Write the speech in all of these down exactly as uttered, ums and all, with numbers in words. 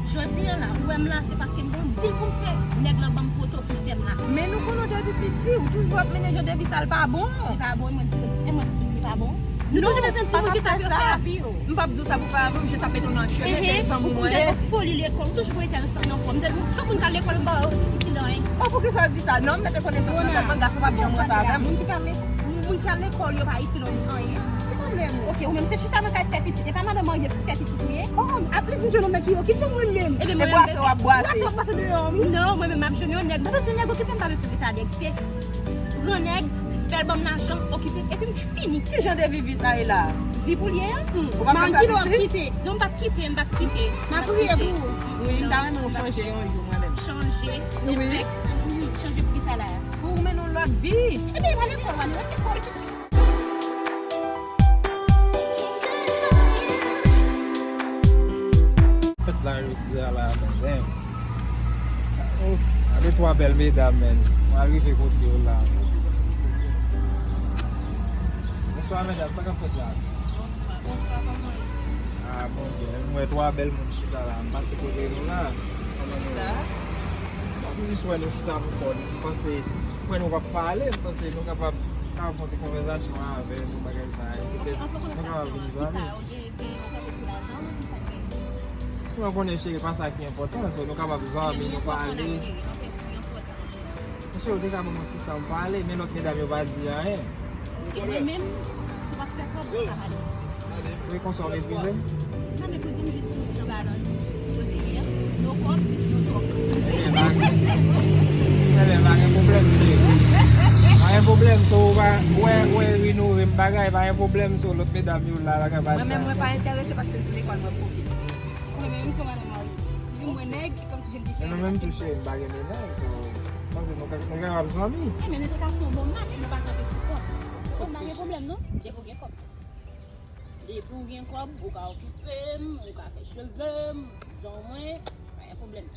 Jodi a la, ou wè m la, se paske m gon dil pou m fè. Nèg lan ban m poto ki fè m la. Men nou konnen w depi piti, ou toujou ap mennen jan de vi sa, l pa bon. Li pa bon, mwen di, e mwen di w li pa bon. Nou toujou bezwen di moun ki sa pou yo fè avi yo. M p ap di w sa pou fè avi w, m jis ap mete w nan chemen, se egzanp ou mwen ye. Ou te fè foli lekòl, ou toujou rete ansanm nan kò. M te di w, tout moun k al lekòl, m pa wè w itil anyen. Oh, poukisa w di sa? Non, m mete konesans nan tèt mwen, gason p ap janm wè sa avè m. Moun ki pa met, moun ki al lekòl, yo pa itil anyen. Ki pwoblèm ou? Ok, ou menm se chita nan kay fè pitit. E pa madan marye fè pitit ou ye? Oh, at least m jwenn yon nèg ki okipe m, wi, menm. Ebyen, e bwase w ap bwase. Bwase w ap bwase deyò, wi. Non, mwen menm m ap jwenn yon nèg. M pa bezwen nèg okipe m, m pa bezwen rete a nèg. Se gran nèg, fè l ban m lajan, okipe, epi m fini. Ki jan de vi vi sa ye la? Vi pou l ye a? Ou p ap fè sa piti? Kite. Non, m p ap kite, m p ap kite. M ap priye pou ou. Wi, m ta renmen w chanje yon jou, mwen menm. Chanje? Wi. Chanje pou ki sa la? Pou w mennen yon lòt vi. Ebyen, pa lekòl, pa lekòl. Fèt la jodi a la, men, men. Oh, gade twa bèl medam, men. Mwen rive kote yo la. Bonswa, medam. Sa k ap fèt la? Bonswa, bonswa, kòman w ye? Ah, Bondye, mwen wè twa bèl moun chita la. M pase kote nou la. Kòman nou ye? Sa? M jis wè nou chita pou kò nou. M panse, mwen nou p ap pale. M panse nou kapab, kapab fè yon ti konvèsasyon avè nou, bagay sa yo. Petèt nou kapab vin zanmi. Gen, gen yon kanpe sou lajan, ki sa k genyen? Ou konnen, cheri, pa sa ki enpòtan, so nou kapab zanmi, nou pale. Cheri, ou te ka ban mwen ti tan m pale, men lòt medam yo pa di anyen. E mwen menm, si w pa fè kòb, ou pa pale. Se konsa w meprize m? M pa meprize w, m jis di w jan bagay la sipoze ye a. No kòb, no talk. Ebyen, pa gen, ebyen, pa gen pwoblèm, cheri. Pa gen pwoblèm, so, ou pa, ou wè, ou wè, rinove m bagay, pa gen pwoblèm, so, lòt medam yo la, bagay pa di anyen. Mwen menm, mwen pa enterese paske se lekòl mwen fokis. Mwen menm, se madan marye. Wi, mwen nèg, e kòmsi je n di. Men nou menm tou, cheri, m pa gen mennaj, so, m panse nou ka, nou kapab zanmi. E, men nou te ka fè yon bon match, nou pa kanpe sou kòb. Bon, pa gen pwoblèm, non. Depi w gen kòb. Depi w gen kòb, ou ka okipe m, ou ka fè cheve m, zong mwen, pa gen pwoblèm.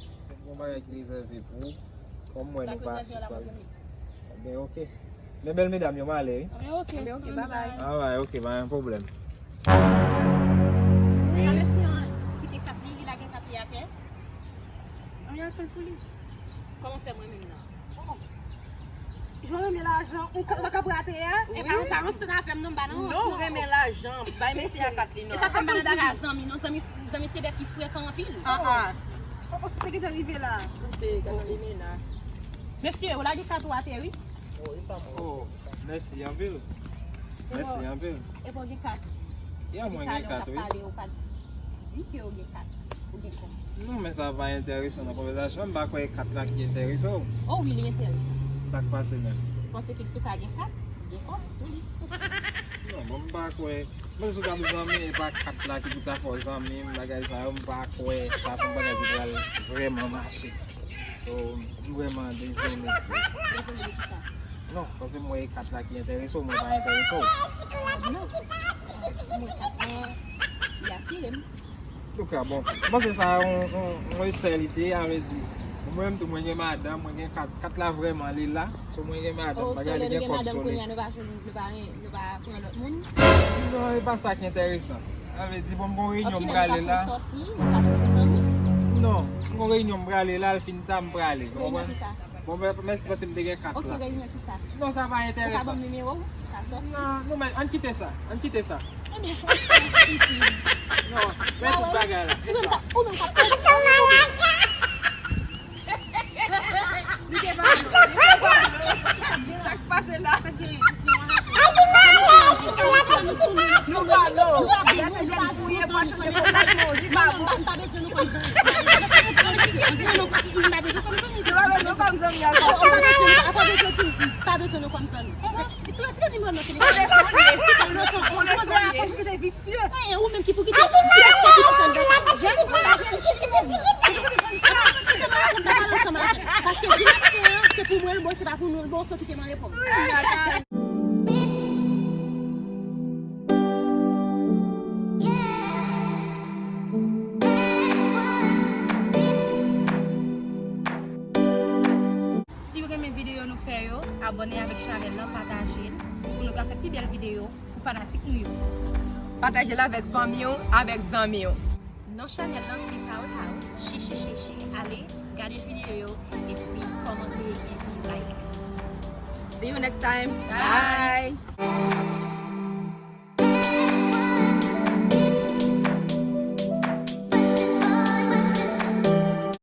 Bon bagay ki rezève pou ou. Kòm mwen nou pa sipòte. Ebyen, ok. Men bèl medam yo, m ale, wi. Ebyen, ok. Ebyen, ok, bye bye. Alright, ok, pa gen pwoblèm. Wi. Mesye an kite kat li, li lage kat li atè. Anyen anpil pou li. Kòman fè mwen menm nan? Oh. Jan renmen lajan, ou ka, ou pa ka prate a? E pa, ou pa ranse nan afè m non, m pa nan ranse. Non, renmen lajan, bay mesye a kat li non. E sa fè m pa nan bagay zanmi non, zanmi, zanmi se bèt ki frekan anpil. Ah, ah. Oh, oh, sa te gentan rive la. Ou te gentan limena. Mesye, ou lage kat ou atè, wi. Oh, e pa mwen. Oh, mèsi anpil. Mèsi anpil. Epa w gen kat? Ya, mwen gen kat, wi. Talè w t ap pale, ou pa t di ke w gen kat, ou gen kòb. Non, men sa pa enteresan nan konvèsasyon an. M pa kwè e kat la ki enterese w. Oh wi, li enteresan. Sa k pase menm? Paske si w ka gen kat, ou gen kòb sou li. Non, bon, m pa kwè. Mwen, si w t ap zanmi, e pa kat la ki pou ta fè w zanmi m, bagay sa yo, m pa kwè sa se yon bagay ki pral vrèman mache. So, m vrèman dezole. Dezole de kisa? Non, paske m wè e kat la ki enterese w, mwen pa enterese w. Non. Mwen kat lan, li atire m. Antouka, bon, m panse sa yon, yon, yon esè li te ye, sa vle di, mwen menm tou, mwen gen madanm, mwen gen kat, kat la vrèman li la. So, mwen gen madanm, bagay li gen kòb sou li. Oh, so lè nou gen madanm kounye a, nou pa jwenn, nou pa, nou pa pran lòt moun? Non, e pa sa ki enteresan. Sa vle di, bon, m gon reyinyon m prale la. Ok, men nou pa fè sòti, nou pa toujou zanmi? Non, m gon reyinyon m prale la, l fin ta m prale. Reyinyon kisa? Bon, mè-, mèsi paske m te gen kat la. Ok, reyinyon kisa? Non, sa pa enteresan. Ou ka ban m nimewo w? Ka sòti? Non, non, men ann kite sa. Ann kite sa. Ebyen, franchman, stupid. Non, men tout bagay la. Ou menm ka, ou menm ka pèdi sa. Li te pa vle. Li te pa vle. Sa k pase la? Nou pa non. Lè se jèn fouye, pa chanje konpòtman w, li pa bon. M pa bezwen nou kòm zanmi. M pa bezwen nou kòm zanmi. Nou pa bezwen kòm zanmi ankò. Pa bezwen nou kòm zanmi. Retire nimewo nan telefòn. Ou menm ki pou kite. Paske vin ap fè an, se pou mwen l bon, se pa pou nou l bon, so kite m an repo m. Si w renmen videyo nou fè yo, abòne avèk chanèl lan, pataje l pou nou ka fè pi bèl videyo pou fanatik nou yo. Pataje l avèk fanmi w, avèk zanmi w. Non chanèl lan se Powerhouse Chichi. Videyo yo, epi kòmante, epi like. See you next time. Bye. Bye.